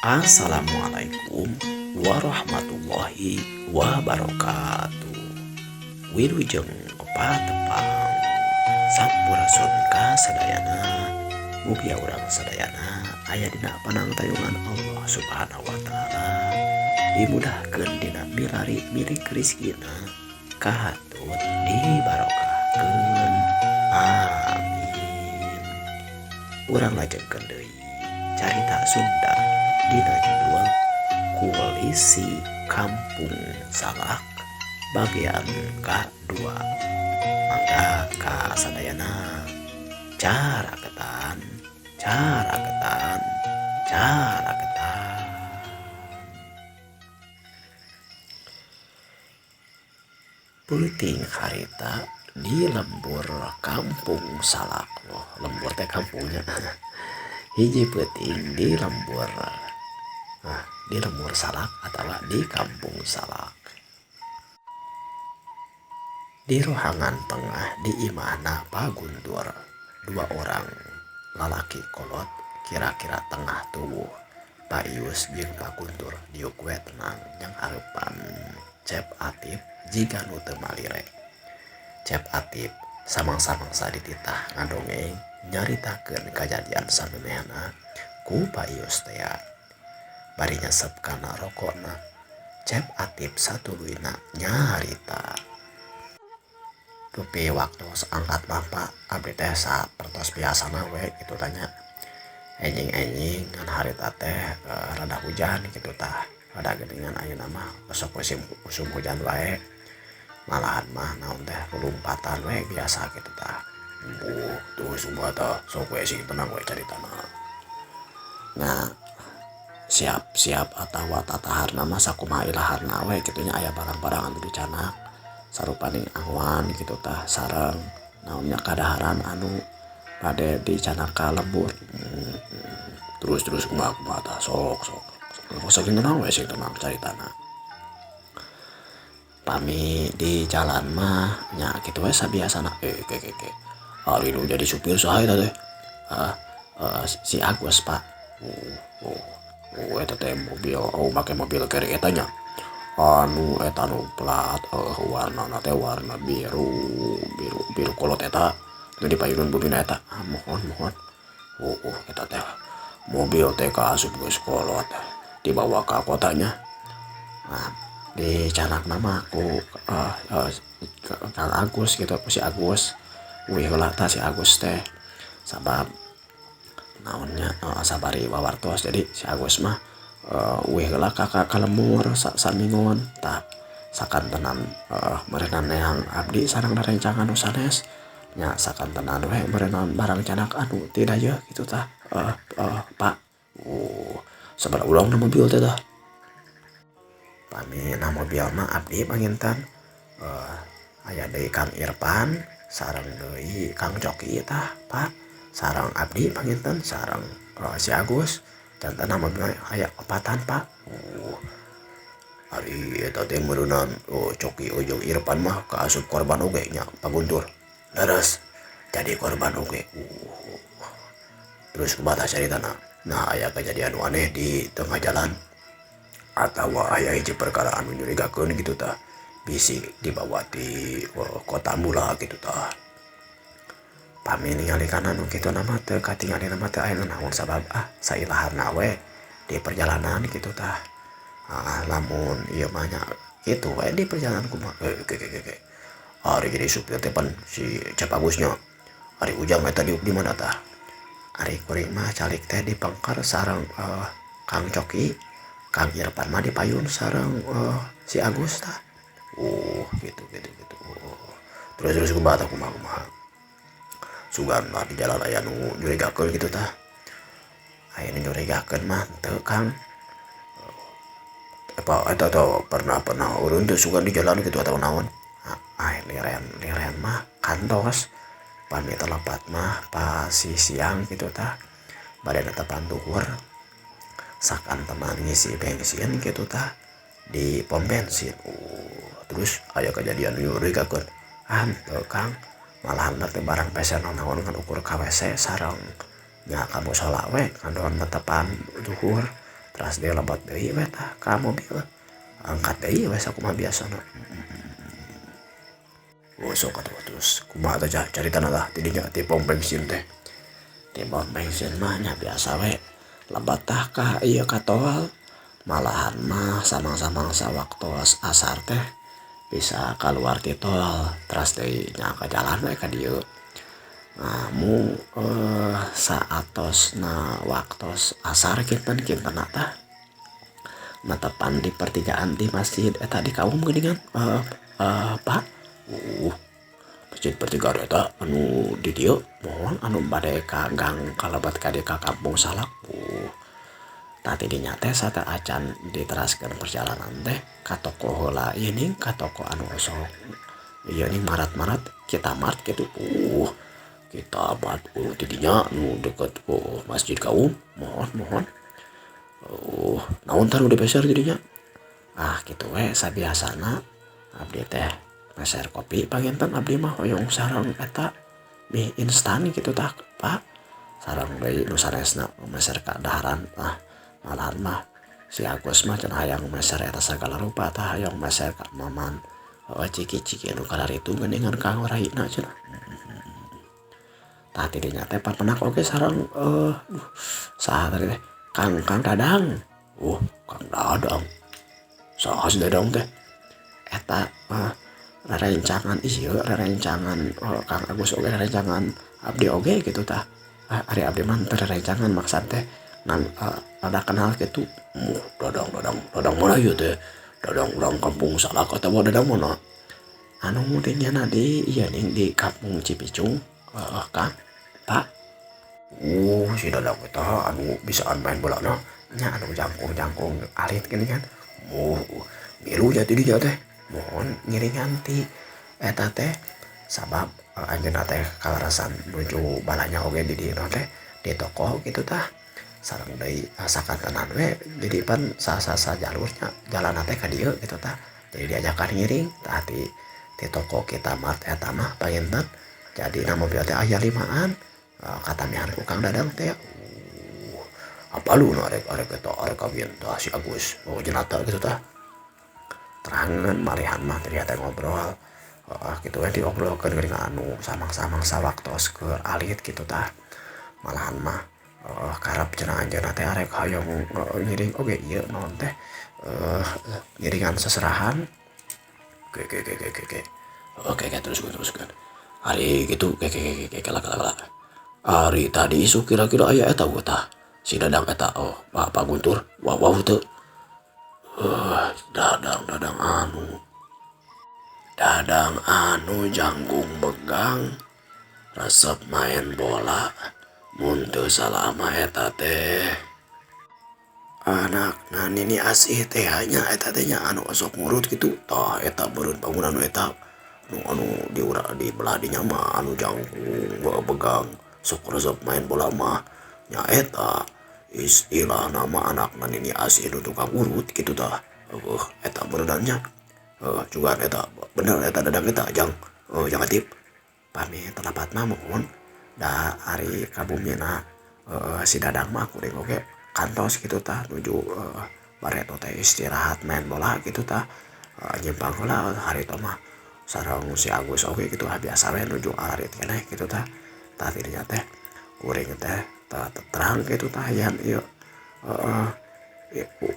Assalamualaikum warahmatullahi wabarakatuh. Wilujeng patepang, sampurasun ka sadayana. Mugia urang sadayana aya dina panangtayungan Allah Subhanahu wa taala, dimudahkeun dina milari milik rizkina, katut dibarokahkeun, amin. Urang lajengkeun deui carita Sunda dina judul Kulisi Kampung Salak bagian kadua. Mangga ka sadayana, caraketan, caraketan, caraketan. Peuting harita di lembur Kampung Salak. Oh, lembur teh kampungnya. Hiji peuting di lembur, nah, di lembur Salak atau di Kampung Salak. Di ruangan tengah di imahna Pak Guntur, dua orang lalaki kolot kira-kira tengah tubuh. Pak Ius jeung Pak Guntur diuk we tenang nyanghareupan Cep Atip jiga nu teu malire. Cep Atip samang-samangsa dititah ngadongeng nyaritakeun kajadian samemehna ku Pak Ius tea. Bari nyesep kana rokona, Cep Atip satuluyna nyarita. Dupi waktu angkat mah, abdi teh sapertos biasana we kitu tah nya. Enjing-enjing ngan harita teh rada hujan kitu tah. Rada geuningan ayeuna mah sok musim usum hujan wae. Malahan mah naon teh lulumpatan we biasa kitu tah. Tuh kumaha tah, sok we sing tenang we caritana. Nah, siap-siap atawa tataharna mah sakumaha ilaharna we kitu nya, aya barang-barang anu dicanak sarupaning anggoan kitu tah sareng naon nya kadaharan anu bade dicanak ka lembur. Terus terus kumaha kumaha tah, sok sok sok, sing tenang we, sing tenang caritana. Pami di jalan mah nya kitu we sabiasana. Eh, ke ke ke, ari nu jadi supir saha eta teh? Si Agus, Pak. Oh, eta teh mobil, oh, make mobil carry eta nya, anu eta nu plat warnana teh warna biru biru biru kolot eta nu di payunan bumina eta? Ah, muhun muhun. Oh, eta teh mobil teh kaasup geus kolot dibawa ka kotanya. Nah, dicanakna mah ku Kang Agus gitu, ku si Agus. Uih heula tah si Agus teh, sabab naonnya sabari wawartos. Jadi si Agus mah uih heula ka lembur saminggon tah, sakantenan meureunan neang abdi sareng rerencangan nu sanes nya, sakantenan we meureunan barang canak anu ti dayeuh kitu tah, Pak. Sabaraha urang na mobil teh tah? Pami na mobil mah abdi panginten aya deui Kang Irfan sareng deui Kang Coki tah, Pak, sareng abdi panginten sareng si Agus. Janten mobil aya opatan, Pak. Ari eta teh meureunan Coki jeung Irfan mah kaasup korban oge nya, Pak Guntur? Leres, jadi korban oge. Terus kumaha tah caritana? Nah, aya kejadian nu aneh di tengah jalan atawa aya hiji perkara anu nyurigakeun gitu tah, bisi dibawa ti kota mula gitu tah? Pami ningali kana nu kituna mah teu katingalina mah teu aya nanaon, sabab ah sailaharna we di perjalanan gitu tah. Ah, lamun ieu mah nya kitu we di perjalanan kumaha. Eh, ke ke ke, ari jadi supir teh pan si Cep Agusnya. Ari Ujang eta diuk di mana tah? Ari kuring mah calik teh di pengker sareng Kang Coki, Kang Irfan mah di payun sareng si Agus tah. Oh, gitu gitu gitu. Oh. Terus terus kumaha tah, kumaha kumaha? Sugan lah di jalan aya nu nyurigakeun gitu tah? Aya nu nyurigakeun mah teu, Kang. Apa eta teh pernah pernah eureun teh sugan di jalan gitu atau naon? Ah, liren liren mah kantos. Pami telepat mah pas siang gitu tah, bade netepan duhur, sakantenan ngisi bensin gitu tah di pom bensin. Terus aya kejadian nu nyurigakeun? Ah, henteu, Kang. Malahan teh barang peser naon ngan ukur ka WC sareng nya ka musala we ngadon netepan duhur. Teras deui lebet deui we tah ka mobil. Angkat deui we sakumaha biasana. Oh sok atuh terus kumaha teh caritana tah ti dinya ti pom bensin teh. Ti pom bensin mah nya biasa we lebet tah ka ieu ka tol. Malahan mah samang-samang sawaktos asar teh bisa kaluar ti tol teras deui nya ka jalan we ka dieu. Ngamu saatosna waktos asar kinten-kintenna tah netepan di pertigaan di masjid eta di kaum geuningan Pak. Masjid pertigaan eta anu di dieu mohon anu bade ka gang kalebet ka dieu ka Kampung Salak. Tah ti dinya teh sateuacan diteraskeun perjalanan teh ka toko heula ieu ning ka toko anu osok ieu ning marat-marat Kita Mart kitu. Kita Mart ti dinya nu deket Masjid Kaum mohon mohon. Naon tah nu dipeser ti dinya? Ah kitu we sabiasana abdi teh meser kopi panginten abdi mah hoyong sareng eta mie instan kitu tah Pak. Sareng deui nu sanesna meser kadaharan tah malahan mah si Agus mah cenah hayang meser eta sagala rupa tah hayang meser ka maman ciki-ciki nu kararitu geuningan kanggo raina cenah. Tah ti dinya teh papenak oge sareng saha tadi teh Kang Kang Dadang. Kang Dadang. Saha si Dadang teh? Eta rerencangan ieu rerencangan Kang Agus oge rerencangan abdi oge kitu tah. Ari abdi mah teu rerencangan maksad teh ngan rada kenal kitu. Dadang Dadang Dadang mana ieu teh? Dadang urang Kampung Salak atawa Dadang mana? Anu di nya di ieu ning di Kampung Cipicung Kang Pak. Si Dadang eta anu bisaan main bola na nya anu jangkung-jangkung alit geuningan. Milu nya ti dinya teh mohon ngiringan ti eta teh sabab anjeunna teh kalarasan nuju balanja oge di dieu teh di toko kitu tah. Sareng deui sakantenan we jadi pan sasa jalurnya jalanna teh ka dieu kitu tah. Jadi diajakan ngiring tah ti toko Kita Mart eta mah panginten. Jadi na mobil teh aya limaan katamihan ku Kang Dadang teh. Apa lu na arek arek eta arek kawin tah si Agus jenata kitu tah. Terangan malihan mah tadi teh ngobrol kitu we diobrolkeun geuning anu samang-samang sawaktos keur alit kitu tah. Malahan mah karep cenah anjeunna teh arek hoyong ngiring oge ieu naon teh ngiringan seserahan. Oke oke oke oke oke. Oke oke teruskeun. Ari kitu oke oke oke kela kela kela. Ari tadi isuk kira-kira aya eta we tah. Si Dadang eta Pak Guntur wah teu. Dadang Dadang anu. Dadang anu jangkung begang resep main bola mun teu salah mah eta teh anakna Nini Asih teh nya eta teh nya anu osok ngurut kitu tah eta beureun bangunan nu eta nu anu di belah dinya mah anu jangkung begang sok resep main bola mah nya eta istilahna mah anakna Nini Asih nu tukang urut kitu tah. Eta beureunna nya juga eta bener eta Dadang eta jang jang atip pami telepatna mohon da ari ka bumina si Dadang mah kuring oge kantos kitu tah nuju bareto teh istirahat main bola kitu tah. Nyimpang heula harita mah sareng si Agus oge kitu ah biasa we nuju ararit keneh kitu tah. Tah ti dinya teh kuring teh terang kitu tah yan ieu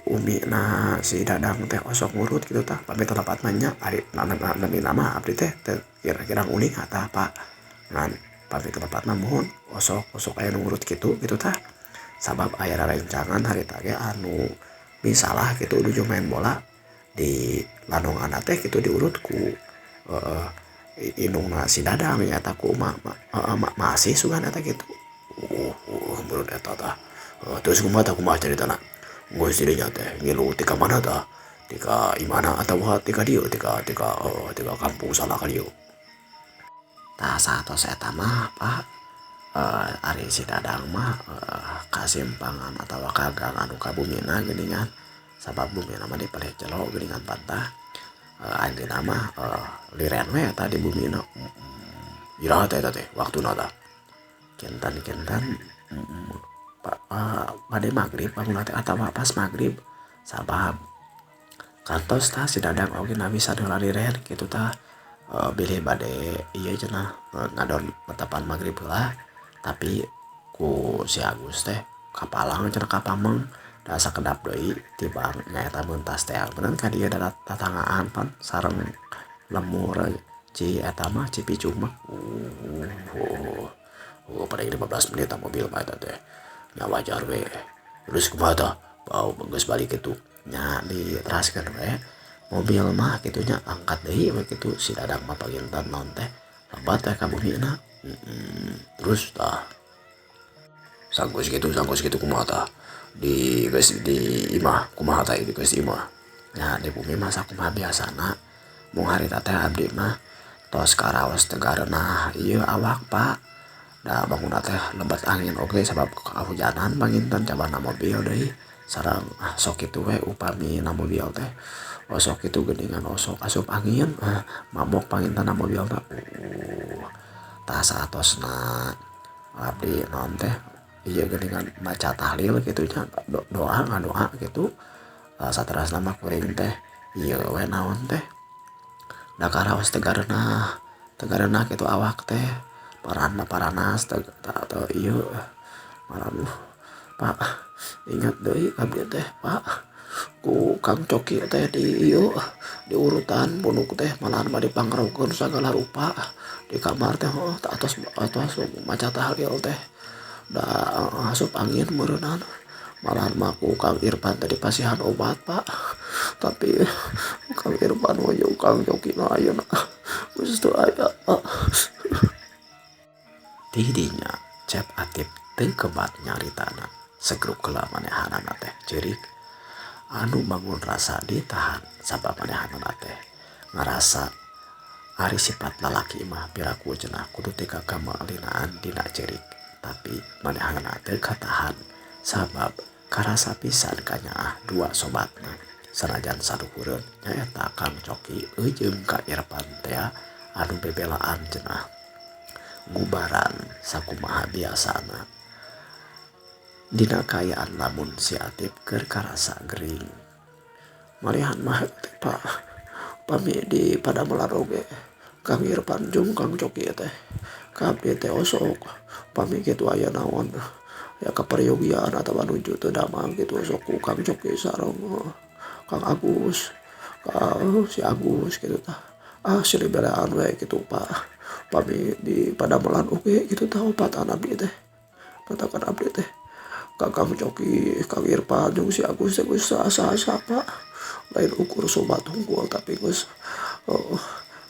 umi na si Dadang teh osok ngurut kitu tah pami telepat mah nya ari nami nama abdi teh kira-kira uning tah Pak ngan pami telepat mah mohon osok osok aya nu ngurut kitu kitu tah sabab aya rerencangan harita ge anu misalah kitu nuju main bola di landonganna teh kitu diurut ku indungna si Dadang nya ku masih sugan eta kitu. Menurut eta tah. Terus kumaha tah kumaha caritana? Geus di dinya teh ngilu ti ka mana tah? Ti ka imahna atawa ti ka dieu ti ka ti ka ti ka Kampung Salak ka dieu. Tah saatos eta mah Pak ari si Dadang mah kasimpangan atawa ka gang anu ka bumina geuningan sabab bumina mah dipalih jero geuningan pantah anjeunna mah liren we eta di bumina. Iraha teh eta teh waktuna tah? Kinten-kinten Pak Bade magrib bangunna teh atawa pas magrib sabab kantos tah si Dadang oge nawisan heula liren kitu tah bilih bade ieu cenah ngadon netepan magrib heula tapi ku si Agus teh kapalang cenah ka pameng da sakedap deui tibang nyaeta mentas teh beunang ka dieu da tatanggaan pan sareng lemur ci eta mah ci Picung mah. Paling 15 menit mobil mah eta teh nya wajar we. Terus kumaha tah bau geus balik kitu nya diteraskeun we mobil mah kitu nya angkat deui we kitu si Dadang mah panginten naon teh lebat we ka bumina. Terus tah sanggeus kitu kumaha tah di geus di imah kumaha tah ieu geus di imah nya di bumi mah sakumaha biasana mung harita teh abdi mah tos karaos teu gareunah ieu awak Pak da bangunna teh lebat angin oge sabab kahujanan panginten cabana mobil deui sareng sok kitu we upami na mobil teh osok kitu geuningan osok asup angin mabok panginten na mobil teh. Tah saatosna abdi naon teh ieu geuningan maca tahlil kitu nya doa ngadoa kitu saterasna mah kuring teh ieu we naon teh da karaos teu gareunah kitu awak teh paran mah paranas teu ieu malah Pak ingat deui abdi teh Pak ku Kang Coki teh di ieu di urutan punuk teh malahan mah dipangrongkeun sagala rupa di kamar teh heuh atos maca tahlil teh da asup angin meureunnan malahan mah ku Kang Irfan teh dipasihan obat Pak tapi Kang Irfan mah jeung Kang Coki mah ayeuna geus teu aya Pak. Ti dinya Cep Atip teu kebat nyaritana segruk heula manehanana teh ceurik anu bangun rasa ditahan sabab manehanana teh ngarasa ari sifat lalaki mah piraku cenah kudu teu kamalinaan dina ceurik tapi manehanana teu katahan sabab karasa pisan kanyaah dua sobatna sanajan saluhureun nyaeta Kang Coki jeung Ka Irfan teh anu bebelaan cenah ngubaran sakumaha biasana dina kaayaan lamun si Atip keur karasa gering. Malihan mah teh Pak pami di padamelan oge Kang Irfan jeung Kang Coki teh ka abdi teh osok pami kitu aya naon ya kaperyogian atawa nuju teu damang kitu osok ku Kang Coki sareng Kang Agus si Agus kitu tah silih belaan we kitu Pak pami di padamelan oge kitu tah opatan abdi teh katakan abdi teh Kang Coki, Kang Irfan jeung si Agus teh geus asa-asa Pak lain ukur sobat hungkul tapi geus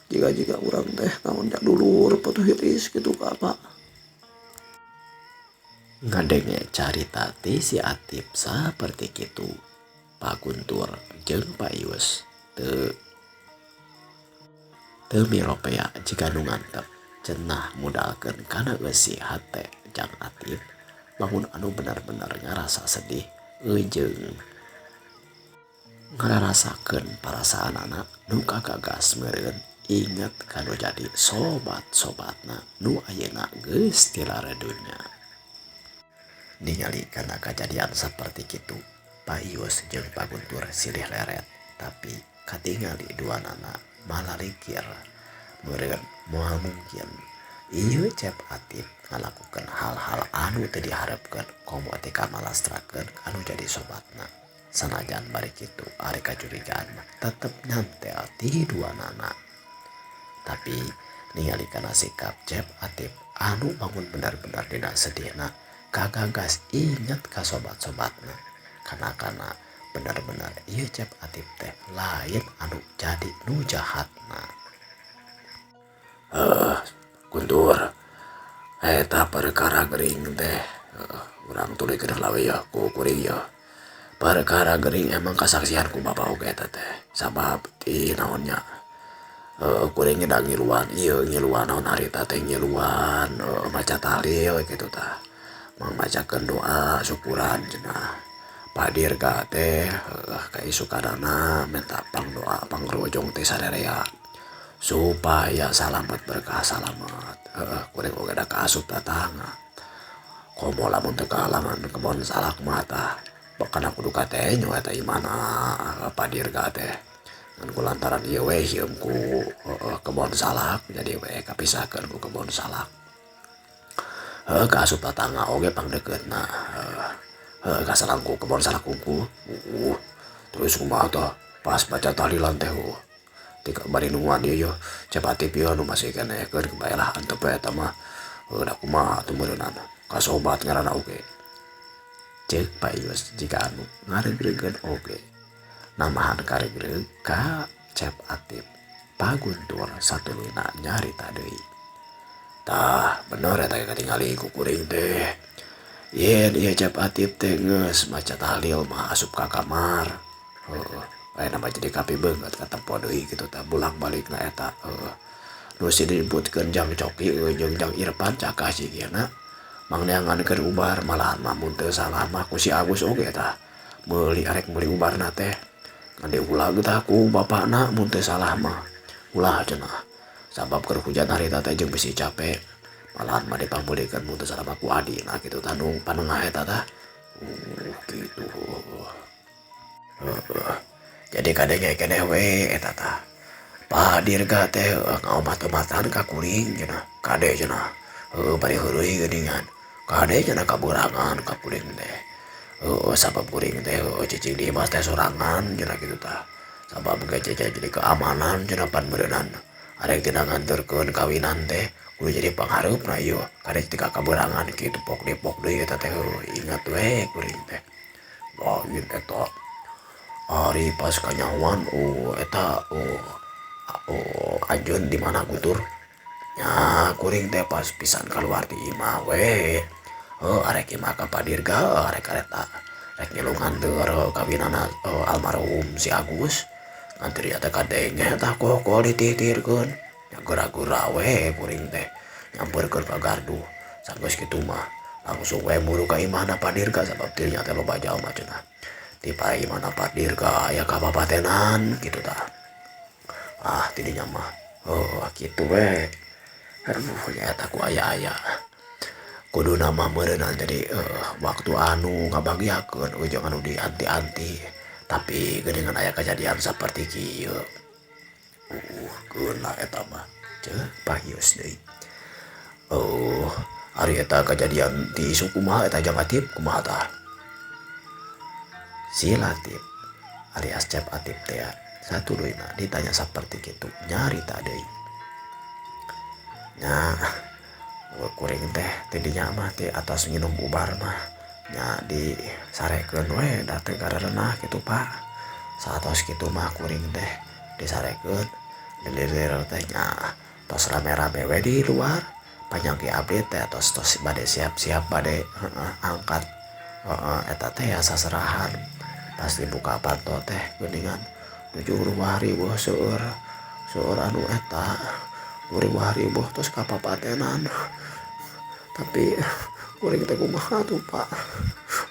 jiga-jiga urang teh naon nya dulur patuh hiris kitu ka Pak. Ngadenge carita ti si Atip saperti kitu Pak Guntur jeung Pak Ius teu miropea jiga nu ngantep cenah mudalkeun kana eusi hate jang Atip bangun anu benar-benar ngarasa sedih jeung ngararasakeun perasaanana nu kagagas meureun inget kanu jadi sobat-sobatna nu ayeuna geus tilaredunya. Ningali kana kajadian saperti kitu Pak Ius jeung Pak Guntur silih leret tapi katingali duanana malalikir meureun moal mungkin ieu Cep Atip ngalakukeun hal-hal anu teu diharepkeun komo teh kamalastrakeun anu jadi sobatna sanajan bari kitu ari kacurigaan mah tetep nyantel ti duanana tapi ningali kana sikap Cep Atip anu bangun bener-bener dina sedihna kagagas inget ka sobat-sobatna kana-kana bener-bener ieu Cep Atip teh lain anu jadi nu jahatna. Guntur eta perkara gering teh urang tuluykeun heula we yeuh ku kuring yeuh perkara gering emang kasaksian ku bapak oge eta teh sabab ti naon nya kuring da ngiluan ieu ngiluan naon harita teh ngiluan maca tahlil kitu tah mangmacakeun doa syukuran cenah Pak Dirga teh kaisukanana minta pangdoa pangrojong teh sarerea supaya salamet berkah salamet. Kuring oge da kaasup tatangga. Komo lamun teu kahalangan kebon salak mah tah bakana kudu katenyo eta imahna Pak Dirga teh. Ngan kulantaran ieu we hieum ku kebon salak jadi we kapisahkeun ku kebon salak. Heuh kaasup tatangga oge pangdekeutna heuh kasalang ku kebon salak hungkul. Terus kumaha tah pas baca tahlilan teh ti bari nungguan ieu yeuh Cep Atip ieu anu masih keneh keur bae lah antep we eta mah. Heuh da kumaha atuh meureunana kasobat ngaranna oge. Ceuk Pak Yus jiga anu ngareugreugkeun oge. Namahan kareugreug ka Cep Atip Paguntur satuluyna nyarita deui. Tah bener eta ge katingali ku kuring teh. Yen ieu Cep Atip teh geus maca tahlil mah asup ka kamar. Heuh ayeuna mah jadi kapi beungeut katempo deui kitu tah bulak balikna eta heuh. Nu si disebutkeun Jang Coki jeung Jang Irfan cakah jigana mangneangankeun ubar malahan mah mun teu salah mah ku si Agus oge tah meuli arek meuli ubarna teh. Ngan diulag tah ku bapakna mun teu salah mah. Ulah cenah sabab keur hujan harita teh jeung bisi cape malahan mah dipangmeulikeun mun teu salah mah ku adina kitu tah nu panengah eta tah. Kitu. Jadi kadenge keneh we eta tah. Pak Dirga teh ngaomat-omatan ka kuring cenah. Kade cenah. Heuh bari heureuy geuningan. Kade cenah kaburangan ka kuring teh. Heuh sabab kuring teh cicing di imah teh sorangan cenah kitu tah. Sabab ge jadi keamanan cenah pan meureunan. Arek tina nganterkeun kawinan teh kudu jadi panghareupna ieu. Kade tika kaburangan kitu pok dipok deui eta teh ingat we kuring teh. Lain eta ari pas kanyahoan eta anjeun di mana Guntur? Nya kuring teh pas pisan kaluar ti imah we. Heuh arek imah ka Pak Dirga arek kareta rek ngilu nganteur kawinana almarhum si Agus. Ngan teu teh kadenge tah kokol dititirkeun. Nya geura-geura we kuring teh nyamperkeun ka gardu. Sanggeus kitu mah langsung we muru ka imahna Pak Dirga sabab teu nya teh loba jalma cenah. Ti imahna Pak Dirga aya kabapatenan kitu tah. Ah tidinya mah kitu we. Aduh nya eta ku aya-aya. Kuduna mah meureunana jadi waktu anu ngabagiakeun jeung anu dianti-anti. Tapi geuningan aya kajadian saperti kieu. Geuna eta mah ceuk Pak Yus deui. Ari eta kajadian ti isuk kumaha eta Jang Atip kumaha tah? Si Latif alias Cep Atip teh satuluyna ditanya saperti kitu nyarita deui. Nya kuring teh tidinya mah ti atas nginum ubar mah nya disarekeun we da teu garerenah kitu Pak. Saatos kitu mah kuring teh disarekeun dililir teh nya tos rame-rame we di luar. Panjang ki abdi teh tos tos bade siap-siap bade angkat eta teh ya saserahan. Pas dibuka panto teh geuningan nuju riweuh seueur seueur anu eta riweuh tos kapapatenan. Tapi kuring teh kumaha tuh Pak?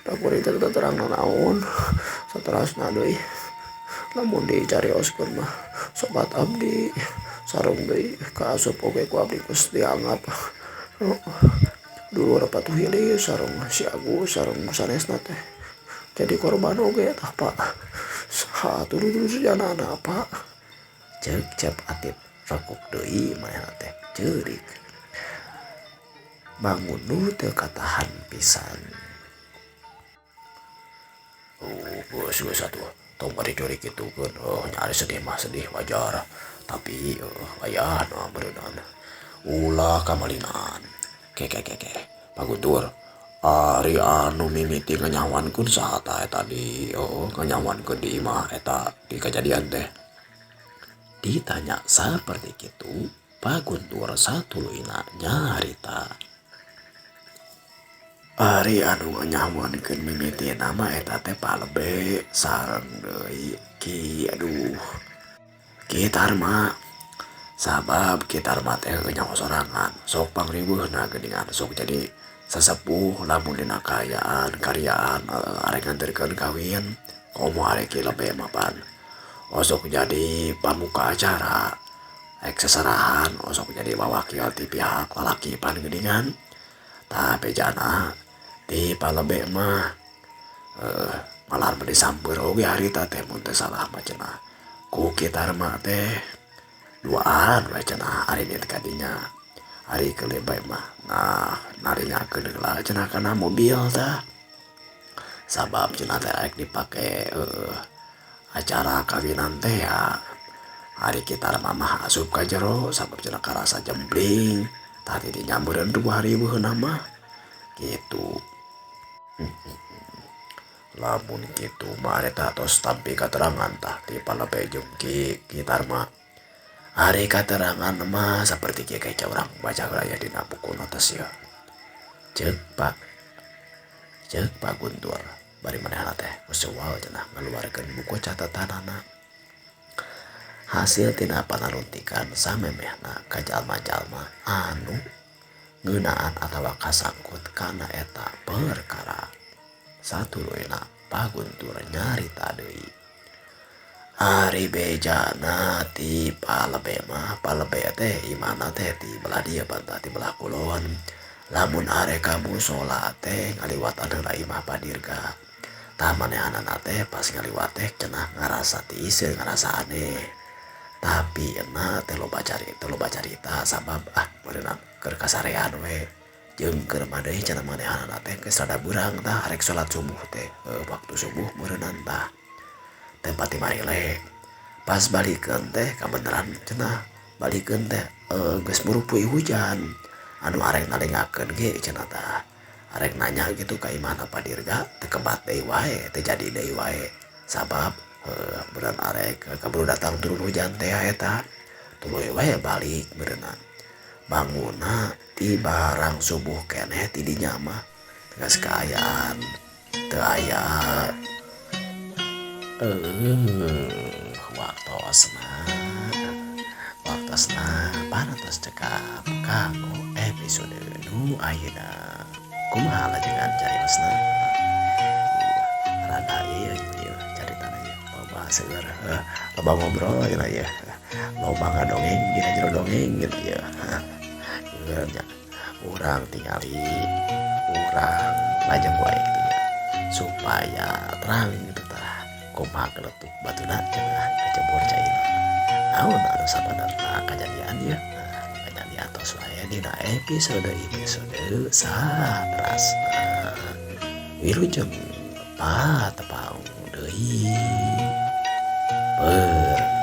Da kuring teh teu terang nanaon. Saterasna deui lamun dicarioskeun mah sobat abdi sareng deui kaasup oge ku abdi geus dianggap dulur Patuh Hili sareng si Agus sareng sanesna teh jadi korban oge tah Pak. Saha atuh sejanana Pak? Ceuk Cep Atip rekuk deui manehna teh ceurik. Bangun nu teu katahan pisan. Geus geus atuh tong bari ceurik kitukeun. Nya ari sedih mah sedih wajar. Tapi ayahna meureunana ulah kamalinan. Ke ke ke ke Pak Guntur ari anu mimiti nganyawankeun saha tah eta di nganyawankeun di imah eta di kajadian teh. Ditanya saperti kitu Pak Guntur satuluyna nyarita. Ari anu nganyawankeun mimitina mah eta teh Palebe sareng deui Ki aduh Ki Tarma. Sabab Ki Tarma teh nyaho sorangan sok pangriweuhna geuningan sok jadi sesepuh lamun dina kaayaan karyaan arek nganterkeun kawin komo arek Ki Lebe mah pan osok jadi pamuka acara rek seserahan osok jadi wawakil ti pihak lalaki pan geuningan. Tah bejana Ti palebe mah malahan mah disamper oge harita teh mun teu salah mah cenah ku Ki Tarma teh duaan we cenah ari nit ka dinya ari keulebay mah nah naringakeun heula cenah kana mobil tah sabab cenah teh rek dipake acara kawinan teh ya ari Ki Tarma mah asup ka jero sabab cenah karasa jempling tah ti dinya meureun riweuh riweuhna mah kitu. Lamun kitu mah eta tos tampi katerangan tah ti palebe jeung Ki Tarma. Ari katerangan mah saperti kieu ke urang baca heula aya dina buku notes ieu. Ceuk Pak Guntur bari manehna teh kusual cenah ngaluarkeun buku catatanana. Hasil tina panaruntikan samemehna ka jalma-jalma anu ngeunaan atawa kasangkut kana eta perkara. Satuluyna Pak Guntur nyarita deui. Ari bejana ti palebe mah palebe teh imahna teh ti belah dieu bantah ti belah kulon. Lamun arek ka musala teh ngaliwatan heula imah Padirga. Tah manehanana teh pas ngaliwat teh cenah ngarasa tiiseun ngarasa aneh. Tapi ena teh loba carita sabab meureunna keur kasarean we. Jeung keur mah deui cenah manehanana teh geus rada beurang tah arek salat subuh teh waktu subuh meureunnan tah. Teh pati marile pas balikeun teh kabeneran cenah balikeun teh geus murupui hujan anu arek nalengakeun ge cenah tah arek nanya gitu ka imahna Padirga teu kebat deui wae teu jadi deui wae sabab meureun arek kaburu datang turun hujan teh eta tuluy wae balik meureunna bangunna ti barang subuh keneh ti dinya mah geus kaayaan teu aya. Waktosna parantos cekap kanggo episode nu ayeuna. Kumaha lajengan cariosna? Rada ieu caritana ieu loba seueur loba ngobrol ieu ya. Loba ngadongeng dina jero dongeng gitu ya. Nya urang tingali urang lajeng wae kitu nya supaya terang gitu tah. Kumaha keletuk batuna cenah kecebur caina. Naon anu sabenerna kajadian ieu? Nah, makanya diatos wae dina episode saterasna. Wilujeng patepang deui. Ber.